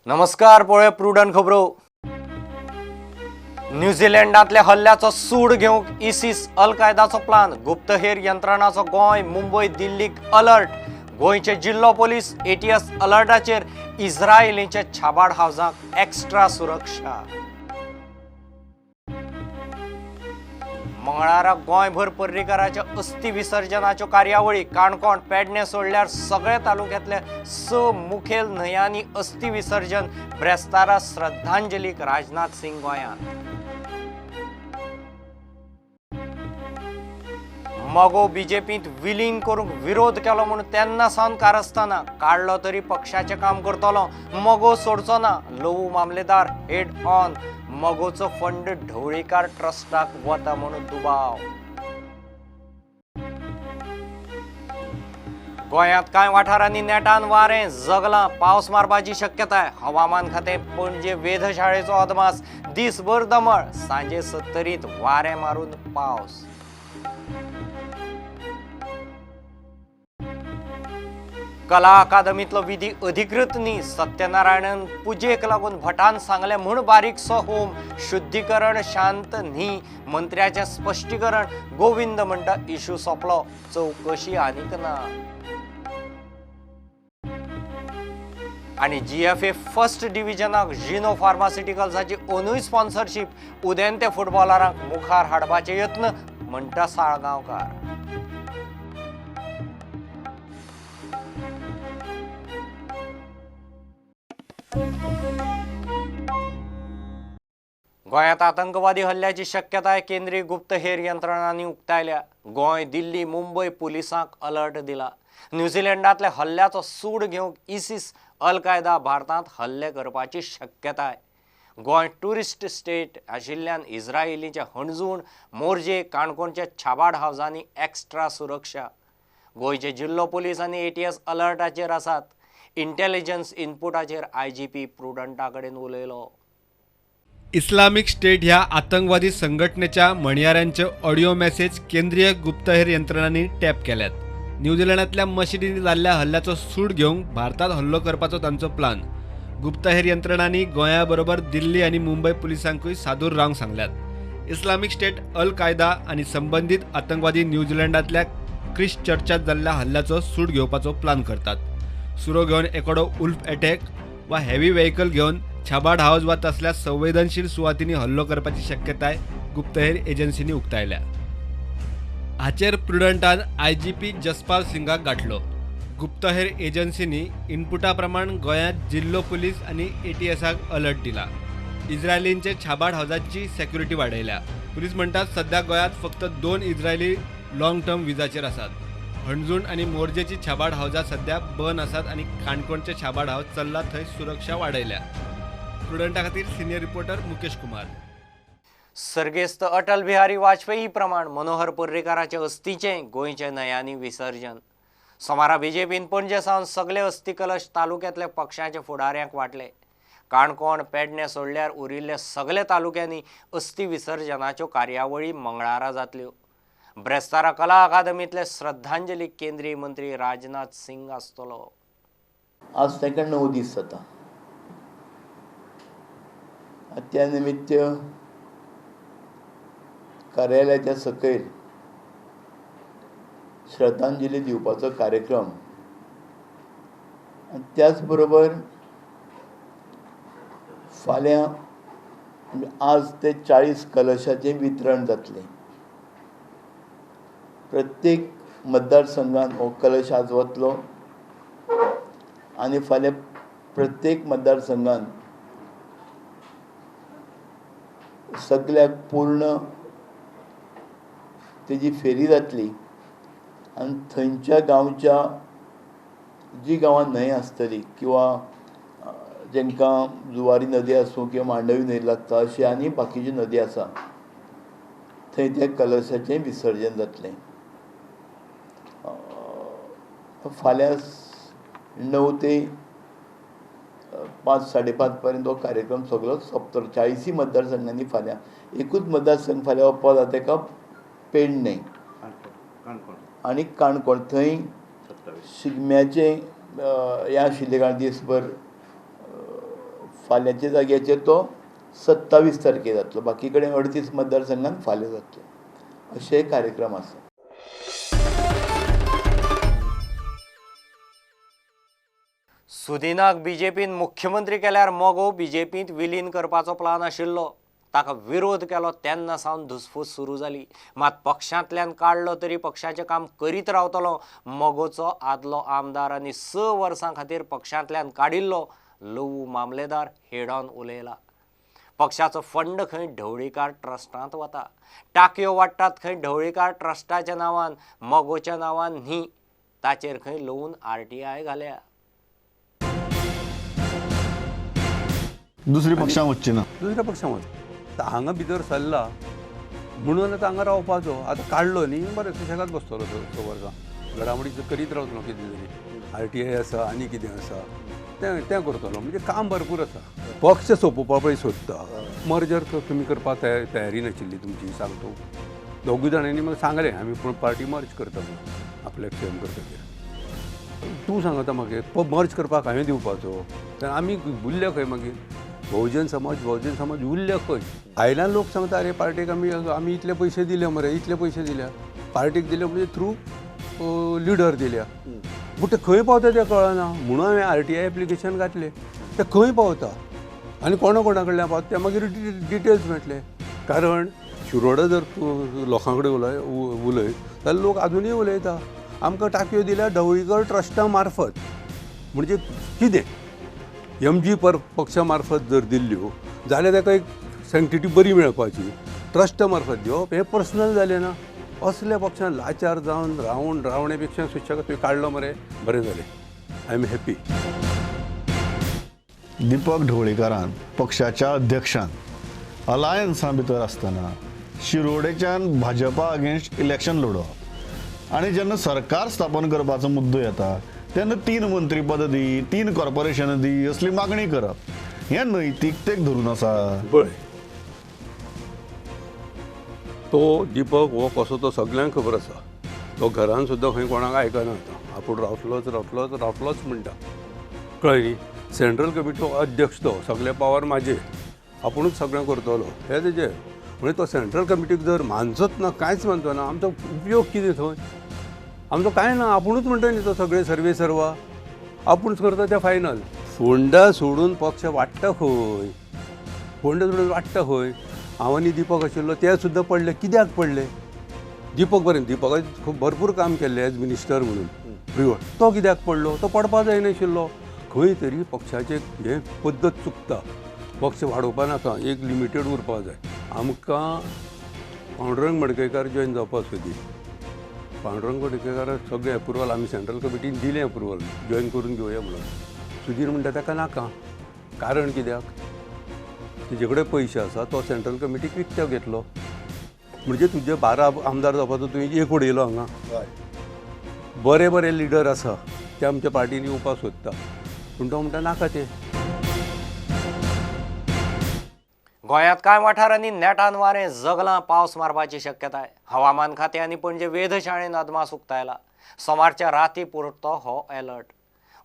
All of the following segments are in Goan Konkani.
नमस्कार, पळय प्रुडंट खबरो. न्यूझीलंडांतल्या हल्ल्याचो सूड घेवंक इसिस अल कायदाचो प्लान. गुप्तहेर यंत्रणाचो गोंय, मुंबय, दिल्लीक अलर्ट. गोंयचे जिल्लो पोलीस, एटीएस अलर्टाचेर. इस्रायलीच्या छाबाड हावजांक एक्स्ट्रा सुरक्षा. मंगळारा गोंयभर पर्रीकाराच्या अस्थी विसर्जनाच्यो कार्यावळी. काणकोण, पेडणे सोडल्यार सगळे तालुक्यांतले 6 मुखेल न्हंयांनी अस्थी विसर्जन. ब्रेस्तारा श्रद्धांजलीक राजनाथ सिंग गोंयांत. मगो बीजेपींत विलीन करूंक विरोध केलो म्हूण तेन्ना सावन कारस्थाना. काडलो तरी पक्षाचें काम करतलो, मगो सोडचो ना. लवू मामलेदार हेड ऑन. मगोचो फंड ढवळीकार ट्रस्टाक वता म्हूण दुबाव. गोंयांत कांय वाठारांनी नेटान वारें, जगलां, पावस मारपाची शक्यताय. हवामान खातें पणजे वेधशाळेचो अदमास. दिसभर दमळ, सांजे 70 वारें मारून पावस. कला अकादमीतलो विधी अधिकृत न्ही. सत्यनारायणन पुजेक लागून भटान सांगलें म्हूण बारीकसो होम. शुद्धीकरण शांत न्ही, मंत्र्याचें स्पश्टीकरण. गोविंद म्हणटा इशू सोंपलो, चवकशी आनीक ना. आनी जीएफए फर्स्ट डिव्हिजनाक जिनो फार्मास्युटिकल्साची अंदूय स्पॉन्सरशीप. उदेंते फुटबॉलरांक मुखार हाडपाचे यत्न, म्हणटा साळगांवकार. गोंयांत आतंकवादी हल्ल्याची शक्यताय केंद्रीय गुप्तहेर यंत्रणांनी उक्तायल्या. गोंय, दिल्ली, मुंबय पुलिसांक अलर्ट दिला. न्यूझीलंडांतल्या हल्ल्याचो सूड घेवंक इसिस, अल कायदा भारतांत हल्ले करपाची शक्यताय. गोंय ट्युरिस्ट स्टेट आशिल्ल्यान इस्रायलीच्या हणजूण, मोरजे, काणकोणच्या छाबाड हावजांनी एक्स्ट्रा सुरक्षा. गोंयचे जिल्लो पोलीस आनी एटीएस अलर्टाचेर आसात. इंटेलिजन्स इनपुटाचेर आयजीपी प्रुडंटा कडेन उलयलो. इस्लामिक स्टेट ह्या आतंकवादी संघटनेच्या म्हणयाऱ्यांचे ऑडिओ मेसेज केंद्रीय गुप्तहेर यंत्रणांनी टॅप केल्यात. न्यूझीलंडांतल्या मशिदींनी जाल्ल्या हल्ल्याचो सूड घेवंक भारतांत हल्लो करपाचो तांचो प्लान. गुप्तहेर यंत्रणांनी गोंया बरोबर दिल्ली आनी मुंबय पुलिसांकूय सादूर रावंक सांगल्यात. इस्लामिक स्टेट, अल कायदा आनी संबंदीत आतंकवादी न्यूझीलंडांतल्या क्रिस्ट चर्चात जाल्ल्या हल्ल्याचो सूड घेवपाचो प्लान करतात. सुरो घेवन एकोडो उल्फ अटॅक वा हेवी व्हेकल घेवन छाबाड हावज वा तसल्या संवेदनशील सुवातींनी हल्लो करपाची शक्यताय गुप्तहेर एजन्सींनी उक्तायल्या. हाचेर प्रुडंटान आयजीपी जसपाल सिंगाक गाठलो. गुप्तहेर एजन्सींनी इनपुटा प्रमाण गोंयांत जिल्लो पुलीस आनी एटीएसाक अलर्ट दिला. इस्रायलींचे छाबाड हावजाची सेक्युरिटी वाडयल्या. पुलीस म्हणटात सध्या गोंयांत फक्त 2 इस्रायली लॉंग टर्म विजाचेर आसात. हणजूण आनी मोरजेची छाबाड हावजां सध्या बंद आसात आनी काणकोणचे छाबाड हावज चल्ला थंय सुरक्षा वाडयल्या. प्रुडंटा खातीर सिनियर रिपोर्टर मुकेश कुमार. सर्गेस्त अटल बिहारी वाजपेयी प्रमाण मनोहर पर्रीकाराचे अस्थीचें गोंयच्या न्हंयांनी विसर्जन. सोमारा बीजेपीन पणजे सावन सगळे अस्थी कलश तालुक्यांतल्या पक्षाच्या फुडाऱ्यांक वांटले. काणकोण, पेडणे सोडल्यार उरिल्ल्या सगल्या तालुक्यांनी अस्थी विसर्जनाच्यो कार्यावळी मंगळारा जातल्यो. ब्रेस्तारा कला अकादमीतले श्रद्धांजली केंद्रीय मंत्री राजनाथ सिंग आसतलो. आज तांकां 9 दीस जाता. त्या निमित्त कार्यालयाच्या सकयल श्रद्धांजली दिवपाचो कार्यक्रम आनी त्याच बरोबर फाल्यां आज ते 40 कलशाचें वितरण जातलें. प्रत्येक मतदारसंघान हो कलश आज वतलो आनी फाल्यां प्रत्येक मतदारसंघान सगळ्याक पूर्ण तेजी फेरी जातली आनी थंयच्या गांवच्या जी गांवां न्हंय आसतली किंवा जेंकां जुवारी नदी आसूं किंवा मांडवी न्हंय लागता अशी आनी बाकीच्यो नदी आसा थंय त्या कलशाचें विसर्जन जातलें. फाल्यां 9 ते 5 5:30 पर्यंत हो कार्यक्रम सगळो सोंपतलो. 40 मतदारसंघांनी फाल्यां एकूच मतदारसंघ फाल्यां वचपा जाता तेका पेडणे आनी काणकोण. थंय शिगम्याचें हें आशिल्लें कारण दिसभर फाल्यांच्या जाग्याचेर तो 27 तारखेर जातलो. बाकी कडेन 38 मतदारसंघात फाल्यां जातलो. अशे कार्यक्रम आसा. सुदिनाक बीजेपीन मुख्यमंत्री केल्यार मगो बीजेपींत विलीन करपाचो प्लान आशिल्लो. ताका विरोध केलो तेन्ना सावन धुसफूस सुरू जाली. मात पक्षांतल्यान काडलो तरी पक्षाचें काम करीत रावतलो मगोचो आदलो आमदार आनी 6 वर्सां खातीर पक्षांतल्यान काडिल्लो लवू मामलेदार हेडॉन उलयला. पक्षाचो फंड खंय ढवळीकार ट्रस्टांत वता. टाकयो वाडटात खंय ढवळीकार ट्रस्टाच्या नांवान, मगोच्या नांवान न्ही. ताचेर खंय लवून RTI घाल्या. दुसरी पक्षां वचची ना, दुसऱ्या पक्षां वच. हांगा भितर सरला म्हणून आतां हांगा रावपाचो. आतां काडलो न्ही बरें सुशेगाद बसतलो 6 वर्सां घडामोडी करीत रावतलो. कितें तरी RTI आसा आनी कितें आसा तें तें करतलो. म्हणजे काम भरपूर आसा. पक्ष सोंपोवपा पळय सोदता. मर्जर तुमी करपाक तयारी नाशिल्ली तुमची सांगतो. दोगूय जाणांनी म्हाका सांगलें आमी पूण पार्टी मर्ज करता म्हणून आपल्याक सेम करतकीर. तूं सांगता म्हाका मर्ज करपाक हांवें दिवपाचो तर आमी उरले खंय मागीर? बहुजन समाज, बहुजन समाज उरले खंय? भायल्यान लोक सांगता अरे पार्टीक आमी आमी इतले पयशे दिले मरे, इतले पयशे दिल्या पार्टीक दिले म्हणजे थ्रू लिडर दिल्या. पूण ते खंय पावता तें कळना. म्हणून हांवें RTI application घातलें. तें खंय पावता आनी कोणा कोणा कडल्यान पावता तें मागीर डिटेल्स मेळटले. कारण शिरोडा जर तूं लोकां कडेन उलयत जाल्यार लोक आजुनूय उलयता आमकां टाकयो दिल्या ढवळीकर ट्रस्टा मार्फत. म्हणजे कितें MG पक्षा मार्फत जर दिल्ल्यो जाल्यार ताका एक सँक्टिटी बरी मेळपाची. ट्रस्टा मार्फत दिवप हें पर्सनल जालें ना. असल्या पक्षान लाचार जावन रावून रावणे पेक्षा सुशेगाद तुवें काडलो मरे बरें जालें. I am happy. Deepak ढवळीकारान पक्षाच्या अध्यक्षान अलायन्सा भितर आसतना शिरोडेच्यान भाजपा अगेन्स्ट इलेक्शन लढोवप आनी जेन्ना सरकार स्थापन करपाचो मुद्दो येता तेन्ना 3 मंत्रीपद दी, 3 कॉर्पोरेशन दी असली मागणी करप हें नैतिकतेक धरून आसा. पळय तो दीपक हो कसो तो सगळ्यांक खबर आसा. तो घरान सुद्दां खंय कोणाक आयकना. आतां आपूण रावतलोच रावतलोच रावतलोच म्हणटा. कळ्ळें न्ही? सेंट्रल कमिटीचो अध्यक्ष तो, सगळे पावर म्हाजे, आपुणूच सगळें करतलो हें तेजें. म्हणजे तो सेंट्रल कमिटीक जर मानचोच ना, कांयच मानचो ना, आमचो उपयोग कितें थंय? आमचो कांय ना. आपुणूच म्हणटा न्ही तो सगळे सर्वे सर्वा आपूणच करता तें फायनल. फोंडा सोडून पक्ष वाडटा खंय? फोंडा सोडून वाडटा खंय? हांव आनी दीपक आशिल्लो ते सुद्दां पडले. कित्याक पडले? दीपक बरें, दीपकान खूब भरपूर काम केल्लें एज मिनिस्टर म्हणून प्रियोळ. तो कित्याक पडलो? तो पडपा जायनाशिल्लो. खंय तरी पक्षाचें हें पद्दत चुकता. पक्ष वाडोवपा नाका, एक लिमिटेड उरपा जाय. आमकां पांडुरंग मडकयकार जॉयन जावपाक सोदी. पांडुरंग मडकयकाराक सगळें एप्रुवल आमी सेंट्रल कमिटीन दिलें एप्रुवल जॉयन करून घेवया म्हणून. सुधीर म्हणटा ताका नाका. कारण कित्याक? तेजे कडेन पयशे आसा, तो सेंट्रल कमिटीक विकतो घेतलो. म्हणजे तुजे 12 आमदार जावपाचो तुवें एक उडयलो हांगा. बरे बरे लिडर आसा ते आमच्या पार्टीन येवपाक सोदता, पूण तो म्हणटा नाका ते. गोंयांत कांय वाठारांनी नेटान वारें जगलां पावस मारपाची शक्यताय. हवामान खातें आनी पणजे वेधशाळेन अदमास उक्तायला. सोमारच्या राती पुरतो हो अलर्ट.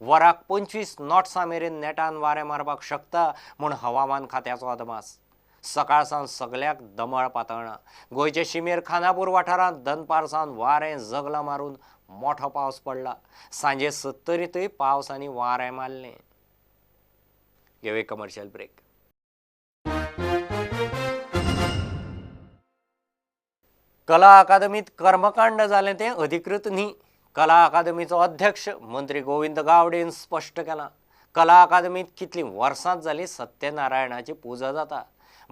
वराक 25 नॉट्सां मेरेन नेटान वारें मारपाक शकता म्हूण हवामान खात्याचो अदमास. सकाळ सावन सगल्याक दमळ पातळना. गोंयचे शिमेर खानापूर वाठारांत दनपार सावन वारें जगलां मारून मोठो पावस पडला. सांजे 70 पावस आनी वारें मारलें. घेवया कमर्शियल ब्रेक. कला अकादमीत कर्मकांड जालें तें अधिकृत न्ही. कला अकादमीचो अध्यक्ष मंत्री गोविंद गावडेन स्पश्ट केलां. कला अकादमीत कितलीं वर्सां जालीं सत्यनारायणाची पुजा जाता.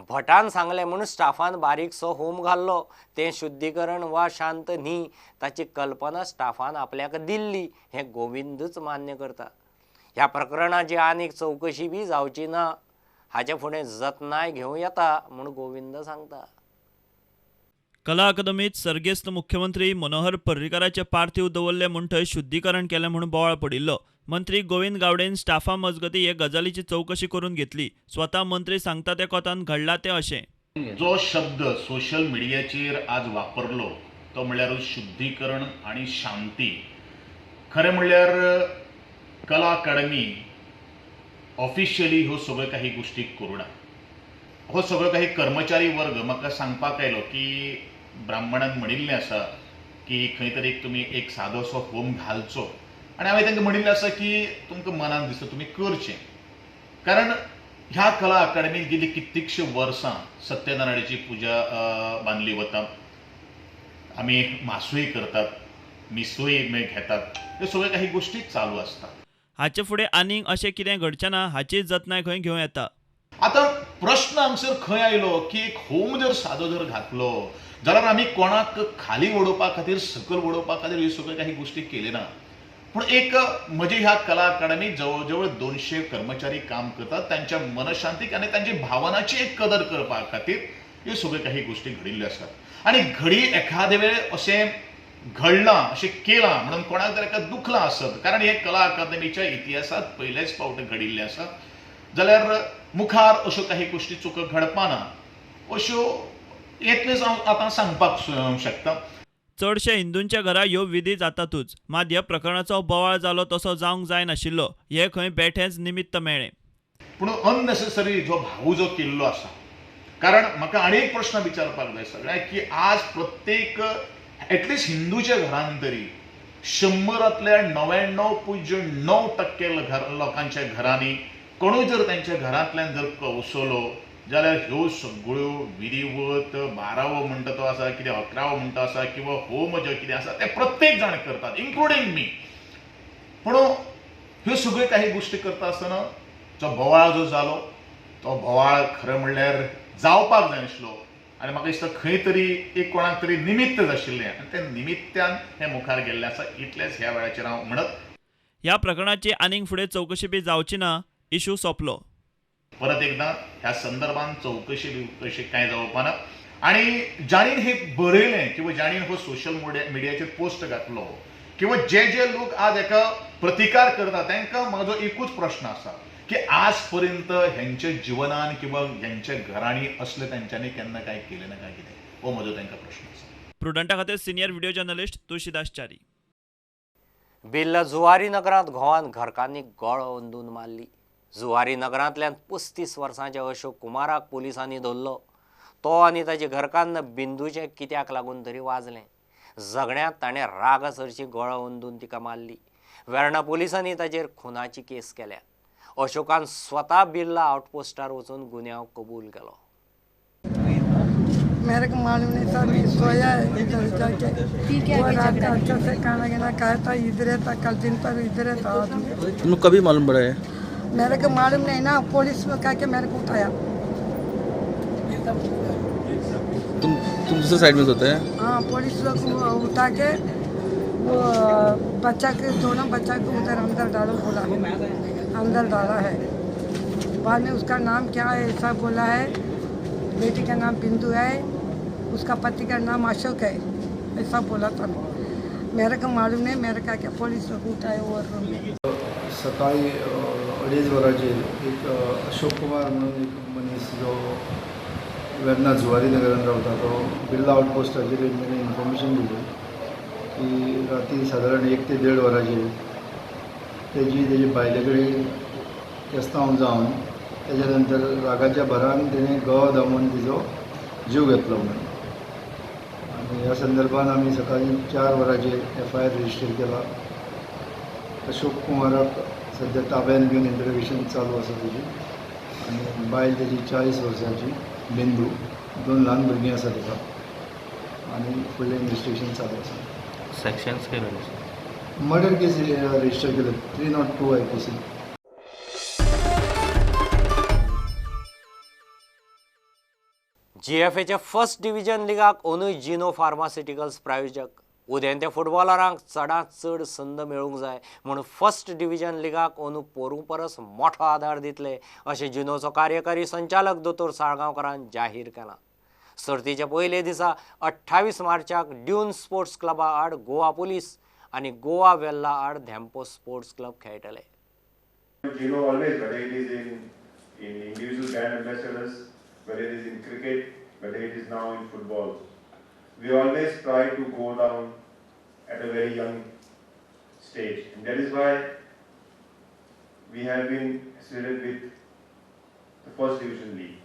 भटान सांगलें म्हूण स्टाफान बारीकसो होम घाल्लो. तें शुद्धीकरण वा शांत न्ही, ताची कल्पना स्टाफान आपल्याक दिल्ली हें गोविंदच मान्य करता. ह्या प्रकरणाची आनीक चवकशी बी जावची ना, हाचे फुडें जतनाय घेवं येता म्हूण गोविंद सांगता. कला अकादमीत सर्गेस्त मुख्यमंत्री मनोहर पर्रीकाराचे पार्थिव दवरले म्हूण थंय शुद्धीकरण केलें म्हूण बोवाळ पडिल्लो. मंत्री गोविंद गावडेन स्टाफा मजगती हे गजालीची चवकशी करून घेतली. स्वता मंत्री सांगता त्या कोतान घडला तें अशें. जो शब्द सोशल मिडियाचेर आज वापरलो तो म्हणल्यार शुद्धीकरण आनी शांती. खरें म्हणल्यार कला अकादमी ऑफिशियली ह्यो सगळ्यो काही गोश्टी करूं ना. हो सगळो काही कर्मचारी वर्ग म्हाका सांगपाक आयलो की ब्राह्मणान म्हणिल्लें आसा की खंय तरी तुमी एक सादोसो होम घालचो आनी हांवें तांकां म्हणिल्लें आसा की तुमकां मनान दिसता तुमी करचें, कारण ह्या कला अकादमीत गेली कितलींशीं वर्सां सत्यनारायणाची पुजा बांदली वता, आमी मासूय करतात, मिसूय घेतात, ह्यो सगळ्यो काही गोश्टी चालू आसतात. हाचे फुडें आनीक अशें कितें घडचें ना हाची जतनाय खंय घेवं येता. आतां प्रश्न हांगसर खंय आयलो की एक होम जर सादो जर घातलो जाल्यार आमी कोणाक खाली उडोवपा खातीर, सकयल उडोवपा खातीर ह्यो सगळ्यो काही गोश्टी केल्यो ना. पूण एक म्हजे ह्या कला अकादमीत जवळ जवळ 200 कर्मचारी काम करतात, तांच्या मनशांतीक आनी तांच्या भावनाची एक कदर करपा खातीर ह्यो सगळ्यो काही गोश्टी घडिल्ल्यो आसात. आनी घडी एखादे वेळ अशें घडलां, अशें केलां म्हणून कोणाक जर एका दुखलां आसत, कारण हे कला अकादमीच्या इतिहासांत पयलेच फावट घडिल्लें आसा, जाल्यार मुखार अश्यो काही गोश्टी चुको घडपाना अश्यो येतलेच हांव आतां सांगपाक शकता. चडशे हिंदूंच्या घरा ह्यो विधी जातातूच, मात ह्या प्रकरणाचो बोवाळ जालो तसो जावंक जायनाशिल्लो हें खंय बेठेंच निमित्त मेळ्ळें. पूण अननेसेसरी जो भाऊ जो केल्लो आसा, कारण म्हाका आनी एक प्रश्न विचारपाक जाय सगळ्यांक की आज प्रत्येक एटलिस्ट हिंदूच्या घरान तरी 100 99.9% लोकांच्या घरांनी कोणूय जर तांच्या घरांतल्यान जर कवसलो जाल्यार ह्यो सगळ्यो विधिवत 12वो म्हणटा तो आसा, कितें 11वो म्हणटा आसा किंवा होम जे कितें आसा ते प्रत्येक जाण करतात, इन्क्लुडींग मी. पूण ह्यो सगळ्यो काही गोश्टी करता आसतना जो बोवाळ जो जालो तो बोवाळ खरें म्हणल्यार जावपाक जाय आसलो आनी म्हाका दिसता खंय तरी एक कोणाक तरी निमित्त आशिल्लें आनी त्या निमित्त्यान हें मुखार गेल्लें आसा. इतलेंच ह्या वेळाचेर हांव म्हणत. ह्या प्रकरणाची आनीक फुडें चवकशी बी जावची ना, इशू सोंपलो. परत एकदां ह्या संदर्भात चवकशी बिवकशी कांय जावपा ना. आनी जाणीन हे बरयलें किंवा जाणीन हो सोशल मिडियाचेर पोस्ट घातलो किंवा जे जे लोक आज हेका प्रतिकार करता तांकां म्हजो एकूच प्रश्न आसा की आज पर्यंत हेंच्या जिवनान किंवा हेंच्या घरांनी असलें तांच्यांनी केन्ना कांय केलें ना काय कितें, हो म्हजो तांकां प्रश्न आसा. प्रुडंटा खातीर senior video journalist Tulsidas Chari. Birla Zuari नगरांत घोवान घरकान्नीक गळो अंदून मारली. जुवारी नगरांतल्यान 35 वर्सांच्या अशोक कुमाराक पुलिसांनी धरलो. तो आनी ताची घरकान्न बिंदूचें कित्याक लागून तरी वाजलें. झगड्यांत ताणें रागा सरशी गळो अंदून तिका मारली. वेर्णा पुलिसांनी ताचेर खुनाची केस केल्या. अशोकान स्वता बिर्ला आउटपोस्टार वचून गुन्यांव कबूल केलो. मेरे को मालूम नहीं था, मैं सोया इधर जाके वो रात का अच्छा से खाना खाना खाया था, इधर था कल दिन पर इधर था। तुमको कभी मालूम पड़ा है? मेरे को मालूम नहीं ना, पुलिस में कह के मेरे को उठाया। तुम दूसरे साइड में सोते हैं? हाँ, पुलिस लोग उठा के वो बच्चा के दोनों बच्चा को उधर अंदर डालो बोला, अंदर डाला है। बाद में उसका नाम क्या है ऐसा बोला है, बेटी का नाम बिंदु है, उसका पति का नाम अशोक है, ऐसा बोला था। मेरे को मालूम नहीं, मेरे का क्या पुलिस लोग उठाए और रूम में। सकाळी 2:30 वरांचेर एक अशोक कुमार म्हणून एक मनीस जो वेर्ना जुवारी नगरान रावता तो बिर्ला आउटपोस्टाचेर ताणें इन्फॉर्मेशन दिली की राती सादारण 1 ते 1.5 वरांचेर तेजी तेजी बायले कडेन केस्तांव जावन तेज्या नंतर रागाच्या भरान तेणें गळो दामून तिजो जीव घेतलो म्हणून। आनी ह्या संदर्भान आमी सकाळी 4 वरांचेर एफ I R register केला। अशोक कुमाराक सद्या ताब्यान घेवन इंटरोगेशन चालू आसा तेजी। आनी बायल तेजी 40 वर्सांची बिंदू, 2 ल्हान भुरगीं आसा तिका आनी फुडलें इन्वेस्टिगेशन चालू आसा। सेक्शन्स केले? मर्डर केस रजिस्टर केले 302 IPC। जीएफएच्या फर्स्ट डिव्हिजन लिगाक अंदूय जिनो फार्मास्युटिकल्स प्रायोजक. उदेंते फुटबॉलरांक चडांत चड संद मेळूंक जाय म्हूण फर्स्ट डिव्हिजन लिगाक अंदू पोरूं परस मोठो आदार दितले अशें जिनोचो कार्यकारी संचालक दोतोर साळगांवकारान जाहीर केलां. सर्तीच्या पयले दिसा 28 मार्चाक ड्यून स्पोर्ट्स क्लबा आड गोवा पुलीस आनी गोवा वेल्ला आड धेंपो स्पोर्ट्स क्लब खेळटले. Gino always, whether it is in individual brand ambassadors, whether it is in cricket, whether it is now in football, we always try to go down at a very young stage, and that is why we have been associated with the First Division League.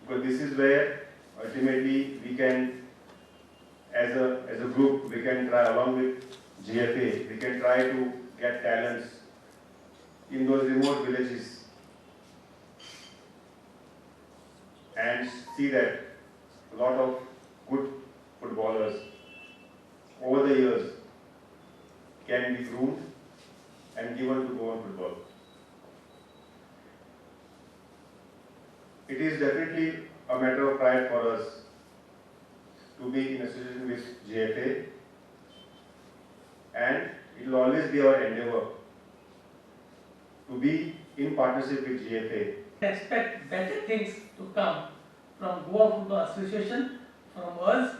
Because this is where ultimately we can, as a group, we can try along with GFA, we can try to get talents in those remote villages and see that a lot of good footballers over the years can be groomed and given to Goan football. It is definitely a matter of pride for us to be in association with GFA, and it will always be our endeavor to be in partnership with GFA. Expect better things to come from Goa Football Association, from us,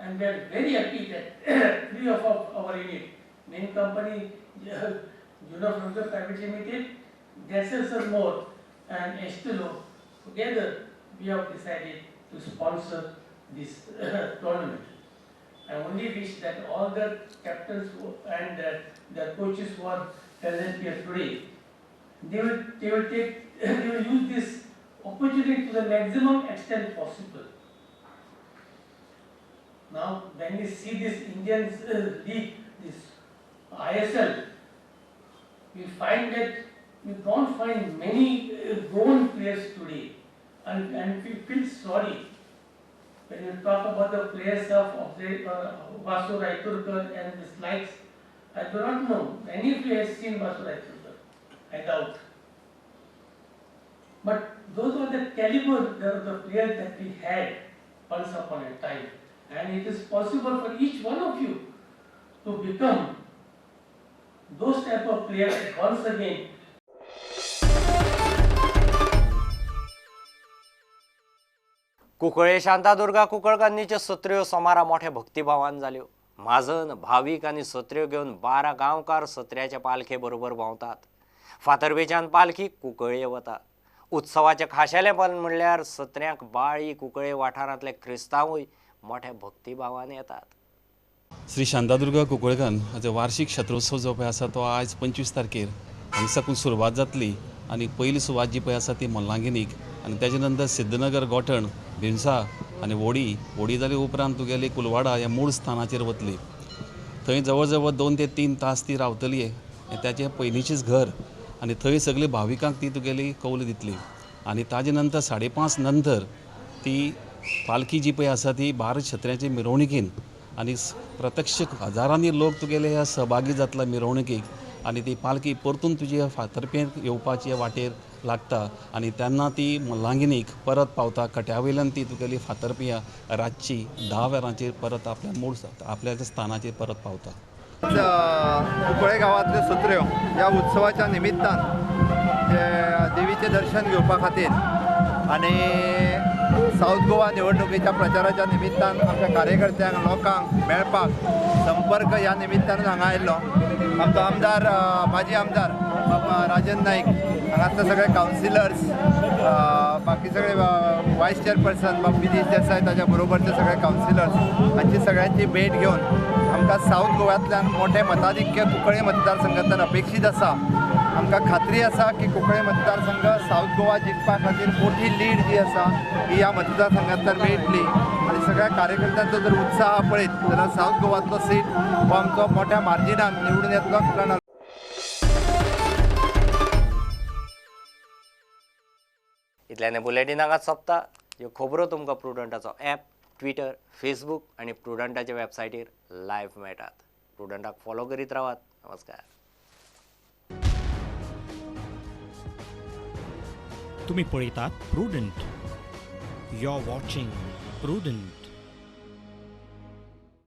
and we are very happy that three of our unit, main company, Juno Frontier Private Limited, Gases More and Estilo, together we have decided to sponsor this tournament. I only wish that all the captains and the coaches who are present here today, they will use this opportunity to the maximum extent possible. Now, when we see this Indian league, this ISL, we find that we don't find many grown players today, and we feel sorry when you talk about the players of Vasu Raiturkar and his likes. I do not know any of you have seen Vasu Raiturkar, I doubt. But those were the caliber of the players that we had once upon a time. And it is possible for each one of you to become those type of players once again. Cuncolim Shantadurga कुंकळकान्नीच्यो सत्र्यो सोमारा मोठ्या भक्तिभावान जाल्यो. म्हाजन भावीक आनी सत्र्यो घेवन 12 गांवकार सत्र्याच्या पालखे बरोबर भोंवतात. फातर्पेच्यान पालखी कुंकळये वता. उत्सवाचें खाशेलेपण म्हणल्यार सत्र्यांक बाळी कुंकळे वाठारांतले क्रिस्तांवूय मोठ्या भक्तिभावान येतात. श्री शांतादुर्गा कुंकळकान हाचो वार्षिक शत्रोत्सव जो पळय आसा तो आयज 25 तारखेर हांगा साकून सुरवात जातली आनी पयली सुवात जी पळय आसा ती मल्लांगिनीक आनी तेजे नंतर सिद्धनगर गोठण भिंसा आनी वोडी वोडी जाली उपरांत तुगेली कुलवाडा ह्या मूळ स्थानाचेर वतली. थंय जवळ जवळ 2 ते 3 तास ती रावतली. ताचें पयलींचेच घर आनी थंय सगळी भाविकांक ती तुगेली कौल दितली आनी ताजे नंतर 5:30 नंतर ती पालखी जी पळय आसा ती 12 छत्र्यांचे मिरवणुकीन आनी प्रत्यक्ष हजारांनी लोक तुगेले ह्या सहभागी जातला मिरवणुकीक आनी ती पालखी परतून तुजी फातर्पेंत येवपाचे वाटेर लागता आनी तेन्ना ती मल्लांगिनीक परत पावता. कट्या वयल्यान ती तुगेली फातर्पियां रातची 10 वरांचेर परत आपल्या मूळ आपल्या स्थानाचेर परत पावता. कुंकळे गांवांतल्यो सत्र्यो ह्या उत्सवाच्या निमित्तान जे देवीचें दर्शन घेवपा खातीर आनी सावथ गोवा निवडणुकीच्या प्रचाराच्या निमित्तान आमच्या कार्यकर्त्यांक लोकांक मेळपाक संपर्क ह्या निमित्तान हांगा आयिल्लो. आमचो आमदार माजी आमदार राजन नाईक, हांगासले सगळे कावन्सिलर्स, बाकी सगळे वायस चेअरपर्सन बाब विनीश देसाय, ताच्या बरोबरचे सगळे कावन्सिलर्स हांची सगळ्यांची भेट घेवन आमकां सावथ गोव्यांतल्यान मोठें मताधिक्य कुंकळे मतदारसंघांतल्यान अपेक्षीत आसा. आमकां खात्री आसा की कुंकळे मतदारसंघ सावथ गोवा जिखपा खातीर मोठी लीड जी आसा ही ह्या मतदारसंघांतल्यान मेळटली आनी सगळ्या कार्यकर्त्यांचो जर उत्साह पळयत जाल्यार सावथ गोवांतलो सीट हो आमचो मोठ्या मार्जिनान निवडून येतलो. कारण इतल्यान बुलेटीन हांगाच सोंपता. ह्यो खबरो तुमकां प्रुडंटाचो ॲप, ट्विटर, फेसबूक आनी प्रुडंटाच्या वेबसायटीर लायव्ह मेळटात. प्रुडंटाक फॉलो करीत रावात. नमस्कार. तुम्ही पळयतात Prudent. You are watching Prudent.